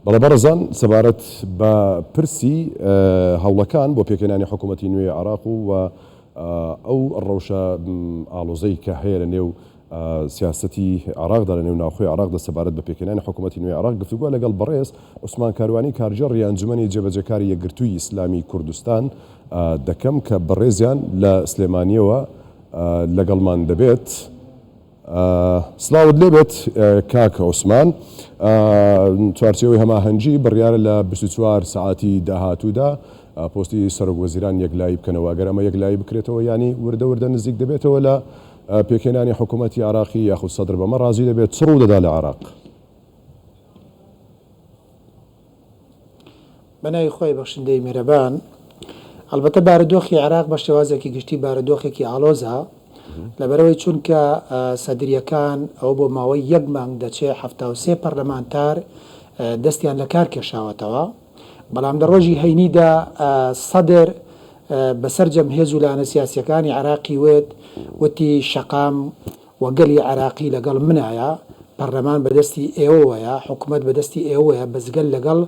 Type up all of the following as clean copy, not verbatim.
بەڵێ بەڕێزان سەبارەت بە پرسی هەوڵەکان بۆ پێکهێنانی حکوومەتی نوێی عێراق و و ئەو ڕەوشە ئاڵۆزەی کە هەیە لە نێو سیاسەتی عێراقدا لە نێو ناوخۆی عێراقدا سەبارەت بە پێکهێنانی حکوومەتی نوێی عێراق گفتوگۆ لەگەڵ بەڕێز عوسمان کاروانی کارگێڕی ئەنجومەنی جێبەجێکاری یەکگرتووی ئیسلامی کوردستان دەکەم کە بەڕێزیان لە سلێمانییەوە لەگەڵمان دەبێت. سڵاوت لێبێت کاک عوسمان. چوارچێوەی هەماهەنگی بڕیارە لە 24 سەعاتی داهاتوودا پۆستی سەرۆک وەزیران یەکلایی بکەنەوە. ئەگەر ئەمە یەکلایی بکرێتەوە یانی وردە وردە نزیک دەبێتەوە لە پێکهێنانی حکوومەتی عێراقی یاخود سەدر بەمە ڕازی دەبێت چ ڕوودەدا لە عێراق؟ بەناوی خوای بەخشندەی میهرەبان. ئەڵبەتە بارودۆخی عێراق بە شێوازێکی گشتی بارودۆخێکی ئاڵۆزە، لەبەرئەوەی چونکە سەدرییەکان ئەوە بۆ ماوەی یەک مانگ دەچێ 73 پەرلەمانتار دەستیان لە کار کێشاوەتەوە، بەڵام لە ڕۆژی هەینیدا سەدر بە سەرجەم هێز و لایەنە سیاسییەکانی عێراقی وت وتی شەقام و گەلی عێراقی لەگەڵ منایە، پەرلەمان بەدەستی ئێوەوەیە، حکومەت بەدەستی ئێوەیە، بەس گەل لەگەڵ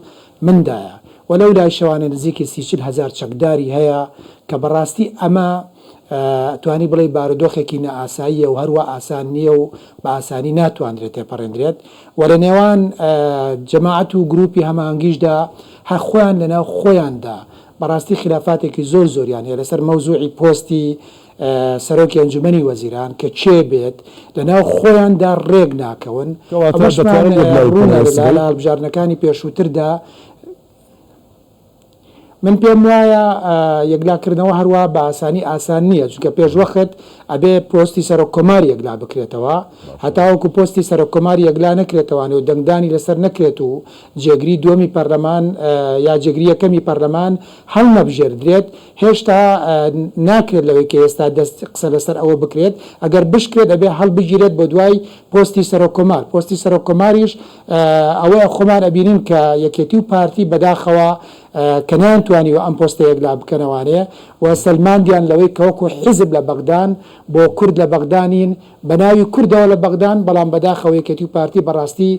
مندایە. و لەو لایشەوانە نزیکی سی 40 هەزار چەکداری هەیە کە بەڕاستی ئەمە ئەتوانی بڵێی بارودۆخێکی نائاساییە و هەروا ئاسان نییە و بە ئاسانی ناتواندرێت تێپەڕێندرێت و لە نێوان جەماعەت و گروپی هەماهەنگیشدا هەر خۆیان لەناو خۆیاندا بەڕاستی خیلافاتێکی زۆر زۆریان هەیە لەسەر مەوزوعی پۆستی سەرۆکی ئەنجومەنی وەزیران کە کێ بێت لەناو خۆیاندا ڕێک ناکەون، کەواتە ئەمەشمان دەتوانن یەکلایی ڕوونە بکەنەوە لە سبەی؟ لە هەڵبژاردنەکانی پێشووتردا من پێم وایە یەکلاکردنەوە هەروا بە ئاسانی ئاسان نییە، چونکە پێشوەخت ئەبێ پۆستی سەرۆک کۆمار یەکلا بکرێتەوە، باشە. هەتاوەکو پۆستی سەرۆک کۆمار یەکلا نەکرێتەوانێ و دەنگدانی لەسەر نەکرێت و جێگری دووەمی پەرلەمان یا جێگری یەکەمی پەرلەمان هەڵنەبژێردرێت، هێشتا ناکرێت لەوەی کە ئێستا دەست قسە لەسەر ئەوە بکرێت، ئەگەر بشکرێت ئەبێ هەڵبگیرێت بۆ دوای پۆستی سەرۆک کۆمار، پۆستی سەرۆک کۆماریش ئەوەیە خۆمان ئەبینین کە یەکێتی و پارتی بەداخەوە کە نەیانتوانیوە ئەم پۆستە یەکلا بکەنەوانێ و سەلماندیان لەوەی کە وەکو حیزب لە بەغدان بۆ کورد لە بەغدا نین بە ناوی کوردەوە لە بەغدان، بەڵام بەداخەوە یەکێتی و پارتی بەڕاستی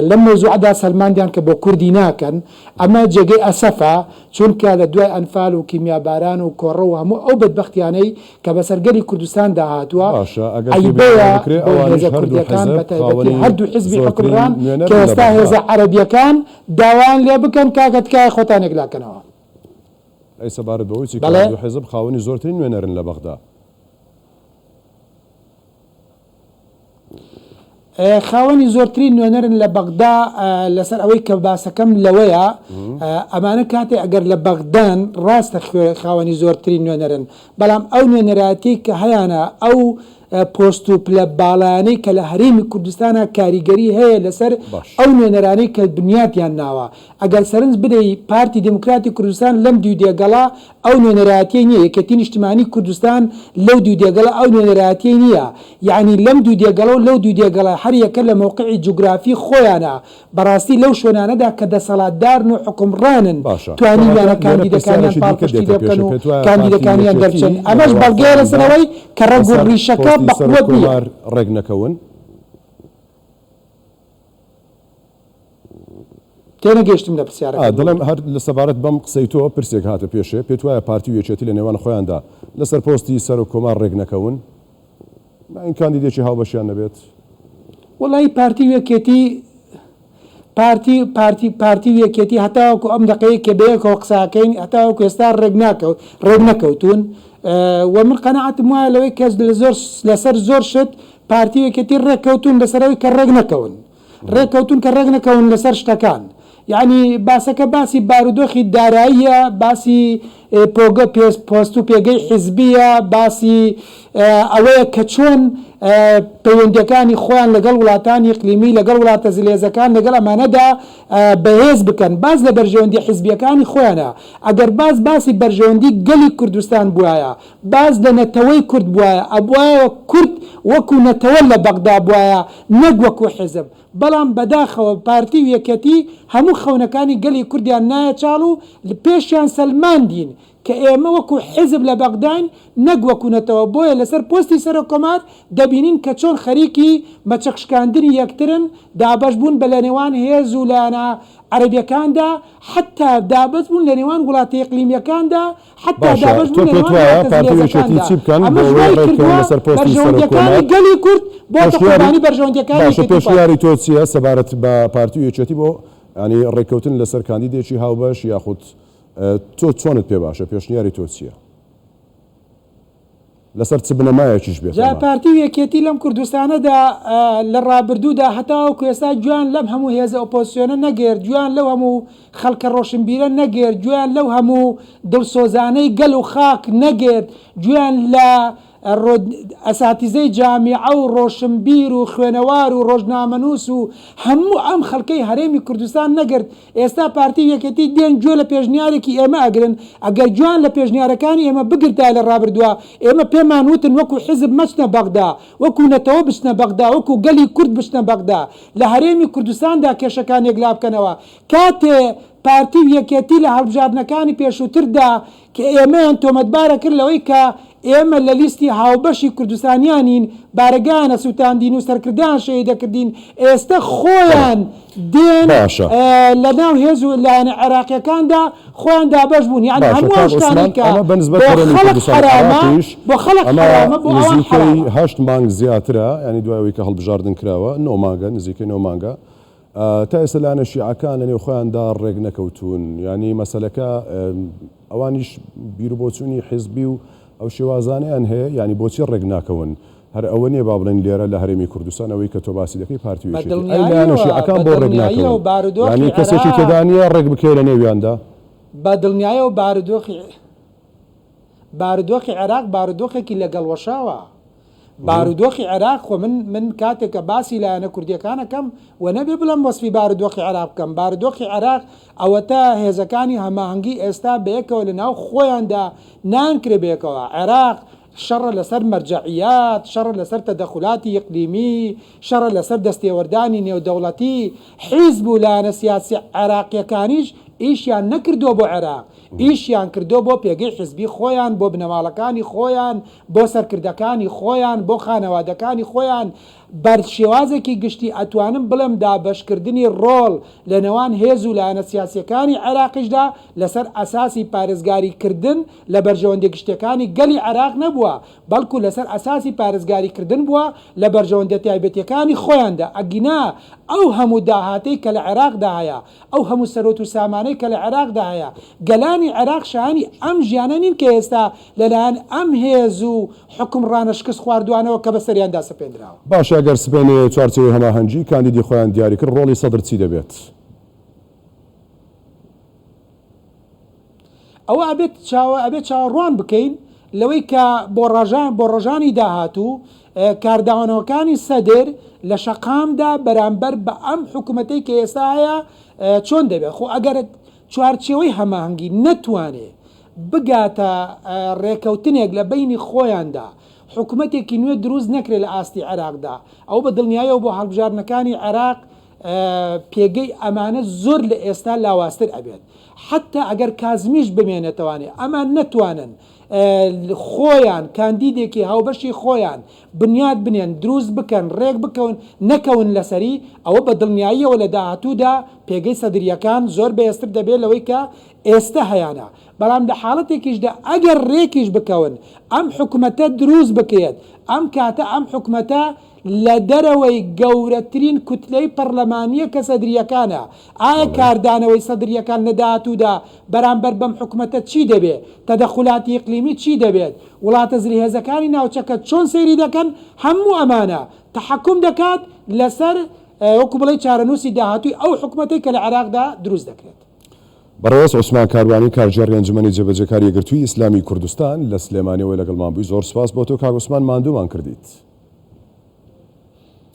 لەم مەوزوعەدا سەلماندیان کە بۆ کوردی ناکەن، ئەمە جێگەی ئەسەفە، چونکە لە دوای ئەنفال و کیمیاباران و کۆڕەو و هەموو ئەو بەدبەختیانەی کە بەسەر گەلی کوردستاندا هاتووە، باشە ئەگەر عەیبەیە تێبینی بکرێ بۆ ئەوانیش هێزە هەردوو کوردیەکان حزب بە تایبەتی خاوەنی هەردوو حزبی زۆرترین حوکمڕان کە نوێنەرن لە ئێستا بەغدا. هێزە عەرەبیەکان داوایان لێ بکەن کاکە تکایە خۆتان یەکلاکەنەوە. ئەی سەبارەت بەوەی چی کە بەڵێ. هەردوو حزب خاوەنی زۆرترین نوێنەرن لە بەغدا؟ خاوەنی زۆرترین نوێنەرن لە بەغدا لەسەر ئەوەی کە باسەکەم لەوەیە ئەمانە کاتێ ئەگەر لە بەغدان ڕاستە خاوەنی زۆرترین نوێنەرن بەڵام ئەو نوێنەرایەتی کە هەیانە ئەو پۆست و پلە باڵایانەی کە لە هەرێمی کوردستانە کاریگەری هەیە لەسەر باش. ئەو نوێنەرانەی کە بنیاتیان ناوە ئەگەر سەرنج بدەی پارتی دیموکراتی کوردستان لەم دیو دێگەڵە ئەو نوێنەرایەتیەی نیە، یەکێتی نیشتمانی کوردستان لەو دیو دێگەڵە ئەو نوێنەرایەتیەی نیە، یەعنی لەم دوو دێگەڵە و لەو دوو دێگەڵە هەر یەکە لە مەوقعی جوگرافی خۆیانا بەڕاستی لەو شوێنانەدا کە دەسەڵاتدارن و حوکمڕانن باشە کەواتە توانیویانە لێرە کاندیدەکانیان پرسیارێکی دیکە پاڵپشتی دێتە لێ بکەن پێشێ و پێت وایە پارتی و کاندیدەکانیان یەکێتی دەربچن لە ئەمەش نێوان بەڵگەیە لەسەر خۆیاندا ئەوەی کە ڕەگ و لەسەر ڕیشەکە پۆستی سەرۆک بەقوەت نیە. کۆمار ڕێک نەکەون؟ تێنەگەیشتم لە پرسیارەکەت دەڵێم ببورە. هەر لە سەبارەت بەم قسەی تۆ پرسێک هاتە پێشێ، پێت وایە پارتی و یەکێتی لە نێوان خۆیاندا لەسەر پۆستی سەرۆک کۆمار ڕێک نەکەون؟ ماین کاندیدێکی هاوبەشیان نەبێت؟ وەڵایی پارتی و یەکێتی پارتی پارتی پارتی و یەکێتی هەتاوەکو ئەم دەقەیە کە بەیەکەوە قسە ئەکەین هەتاوەکو ئێستا ڕێک ناکەوت ڕێک نەکەوتوون و من قەناعەتم وایە لەوەی کە لە زۆر لەسەر زۆر شت پارتی و یەکێتی ڕێک کەوتوون لەسەر ئەوەی کە ڕێک نەکەون ڕێککەوتوون کە ڕێکنەکەون لەسەر شتەکان. یەعنی باسەکە باسی بارودۆخی داراییە، باسی پۆگە پۆست و پێگەی حیزبییە، باسی ئەوەیە کە چۆن پەیوەندییەکانی خۆیان لەگەڵ وڵاتانی ئیقلیمی، لەگەڵ وڵاتە زلهێزەکان، لەگەڵ ئەمانەدا بەهێز بکەن. باس لە بەرژەوەندییە حیزبییەکانی خۆیانە. ئەگەر باس باسی بەرژەوەندی گەلی کوردستان بوایە، باس لە نەتەوەی کورد بوایە ئەبوایە کورد وەکو نەتەوە لە بەغدا بوایە نەک وەکو حیزب بەڵام بەداخەوە پارتی و یەکەتی هەموو خەونەکانی گەلی کوردیان نایە چاڵ و پێشیان سەلماندین کە ئێمە وەکو حیزب لە بەغداین نەک وەکو نەتەوە بۆیە لەسەر پۆستی سەرۆک کۆمار دەبینین کە چۆن خەریکی مەچەک شکاندنی یەکترن دابەش بوون بە لەنێوان هێز و لایەنە. عەرەبیەکاندا، حەتتا دابەش بوون لە نێوان وڵاتە ئیقلیمیەکاندا، حەتتا باشە دابەش تۆ بوون لە پێت نێوان وایە وڵاتە پارتی و یەکێتی زلهێزەکاندا. چی بکەن بۆ ئەمەش ئەوەی وای ڕێککەون کردووە لەسەر پۆستی سەرۆک بەرژەوەندیەکانی کۆمار؟ گەلی کورد بۆتە پێشنیاری قوربانی بەرژەوەندیەکانی باشە یەکێتی و پارتی. پێشنیاری تۆ چیە سەبارەت بە پارتی و یەکێتی بۆ یانی ڕێککەوتن لەسەر کاندیدێکی هاوبەش یاخود تۆ چۆنت پێ باشە پێشنیاری تۆ چیە؟ لەسەر چ بنەمایەکیش بێت جا ئەمە؟ پارتی و یەکێتی لەم کوردستانەدا لە ڕابردوودا هەتاوەکو ئێستا گوێیان لەم هەموو هێزە ئۆپۆزسیۆنە نەگرت، گوێیان لەو هەموو خەڵکە ڕۆشنبیرە نەگرت، گوێیان لەو هەموو دڵسۆزانەی گەل و خاک نەگرت، گوێیان لە ئەساتیزەی جامیعە و ڕۆشنبیر و خوێنەوار و ڕۆژنامەنووس و هەموو ئەم خەڵکەی هەرێمی کوردستان نەگرت، ئێستا پارتی و یەکێتی دێن گوێ لە پێشنیارێکی ئێمە ئەگرن، ئەگەر گوێیان لە پێشنیارەکانی ئێمە بگرتایە لە ڕابردووا، ئێمە پێمان وتن وەکو حیزب مەچنە بەغدا، وەکو نەتەوە بچنە بەغدا، وەکو گەلی کورد بچنە بەغدا، لە هەرێمی کوردستاندا کێشەکان یەکلا بکەنەوە. کاتێ پارتی و یەکێتی لە هەڵبژاردنەکانی پێشووتردا کە ئێمەیان تۆمەتبار ئەکرد لەوەی کە ئێمە لە لیستی هاوبەشی کوردستانیانین، بارەگایان ئەسوتاندین و سەرکردەیان شەهید ئەکردین، ئێستە خۆیان دێن باشە. لە ناو هێز و لایەنە عێراقیەکاندا خۆیان دابەش بوون، یەعنی باشە هەموو ئەو کاک عوسمان شتانەی کە ئەمە بە نسبەت بۆ هەرێمی خەڵک کوردستان حەرامە عێراقیش بۆ خەڵک ئەمە حەرامە بۆ ئەوان نزیکەی حەڵاڵە. هەشت مانگ زیاترە یانی دوای ئەوەی کە هەڵبژاردن کراوە نۆ مانگە نزیکەی نۆ مانگە تا ئێستا لایەنە شیعەکان لەنێو خۆیاندا ڕێک نەکەوتوون، یانی مەسەلەکە ئەوانیش بیروبۆچوونی حیزبی و ئەو شێوازانەیان هەیە، یانی بۆچی ڕێک ناکەون؟ هەر ئەوە نییە با بڵێین لێرە لە هەرێمی کوردستان ئەوەی کە تۆ باسی دەکەی پارتی و بە یەکێتی، ئەی لایەنە دڵنیاییەوە، شیعەکان بە بۆ ڕێک دڵنیاییەوە ناکەون؟ بارودۆخی یانی کەسێکی عێراق، تێدا نییە ڕێک بکەوێ لە نێویاندا؟ بە دڵنیاییەوە بارودۆخی بارودۆخی عێراق بارودۆخێکی لەگەڵوەشاوە. بارودۆخی عێراق خۆ من من کاتێک کە باسی لایەنە کوردیەکان ئەکەم و نەبێ بڵێم وەسفی بارودۆخی عێراق بکەم بارودۆخی عێراق ئەوەتا هێزەکانی هەماهەنگی ئێستا بەیەکەوە لە ناو خۆیاندا نانکرێ بەیەکەوە عێراق شەڕە لەسەر مەرجەعیات شەڕە لەسەر تەدەخولاتی ئیقلیمی شەڕە لەسەر دەستێوەردانی نێودەوڵەتی حیزب و لایەنە سیاسی عێراقیەکانیش ئیشیان نەکردووە بۆ عێراق ئیشیان کردووە بۆ پێگەی حیزبی خۆیان بۆ بنەماڵەکانی خۆیان بۆ سەرکردەکانی خۆیان، بۆ خانەوادەکانی خۆیان، بە شێوازێکی گشتی ئەتوانم بڵێم دابەشکردنی ڕۆڵ لە نێوان هێز و لایەنە سیاسییەکانی عێراقیشدا لەسەر ئەساسی پارێزگاری کردن لە بەرژەوەندیە گشتیەکانی گەلی عێراق نەبووە، بەڵکو لەسەر ئەساسی پارێزگاری کردن بووە لە بەرژەوەندیە تایبەتیەکانی خۆیاندا، ئەگینا ئەو هەموو داهاتەی کە لە عێراقدا هەیە، ئەو هەموو سەروەت و سامانەی کە لە عێراقدا هەیە، گەلانی عێراق شایانی ئەم ژیانە نین کە ئێستا لەلایەن ئەم هێز و حوکمڕانە شکست خواردووانەوە کە بەسەریاندا سەپێندراوە. باشە گەر سبەینێ چوارچێوەی هەماهەنگی کاندیدی خۆیان دیاری کرد ڕۆڵی سەدر چی دەبێت؟ ئەوە ئەبێت چاوە ئەبێت چاوەڕوان بکەین لەوەی کە بۆ ڕژان بۆ ڕۆژانی داهاتوو کارداوانەوەکانی سەدر لە شەقامدا بەرامبەر بە ئەم حکوومەتەی کە ئێستا هەیە چۆن دەبێت خۆ ئەگەر چوارچێوەی هەماهەنگی نەتوانێ بگاتە ڕێکەوتنێک لە بەینی خۆیاندا حکوومەتێکی نوێ دروست نەکرێت لە ئاستی عێراقدا ئەو بە دڵنیایەوە بۆ هەڵبژاردنەکانی عێراق پێگەی ئەمانە زۆر لە ئێستا لاوازتر ئەبێت حەتتا ئەگەر کازمیش بمێنێتەوانێ ئەمان نەتوانن خۆیان کاندیدێکی هاوبەشی خۆیان بنیات بنێن دروست بکەن ڕێک بکەون نەکەون لەسەری ئەوە بە دڵنیاییەوە لە داهاتوودا پێگەی سەدرییەکان زۆر بەهێزتر دەبێت لەوەی کە ئێستە هەیانە بەڵام لە حاڵەتێکیشدا ئەگەر ڕێکیش بکەون ئەم حکومەتە دروست بکرێت ئەم کاتە ئەم حکومەتە لە دەرەوەی گەورەترین کوتلەی پەڕلەمانییە کە سەدرییەکانە، ئایا کاردانەوەی سەدرییەکان لە داهاتوودا بەرامبەر بەم حکومەتە چی دەبێت؟ تەدەخولاتی ئیقلیمی چی دەبێت؟ وڵاتە زلهێزەکانی ناوچەکە چۆن سەیری دەکەن؟ هەموو ئەمانە تەحەکوم دەکات لەسەر وەکو بڵێی چارەنووسی داهاتووی ئەو حکومەتەی کە لە عێراقدا دروست دەکرێت. بەڕێز عوسمان کاروانی کارگێڕی ئەنجومەنی جێبەجێکاری یەکگرتووی ئیسلامی کوردستان لە سلێمانیەوە لەگەڵمان بووی زۆر سوپاس بۆ تۆ کاک عوسمان ماندوومان کردیت.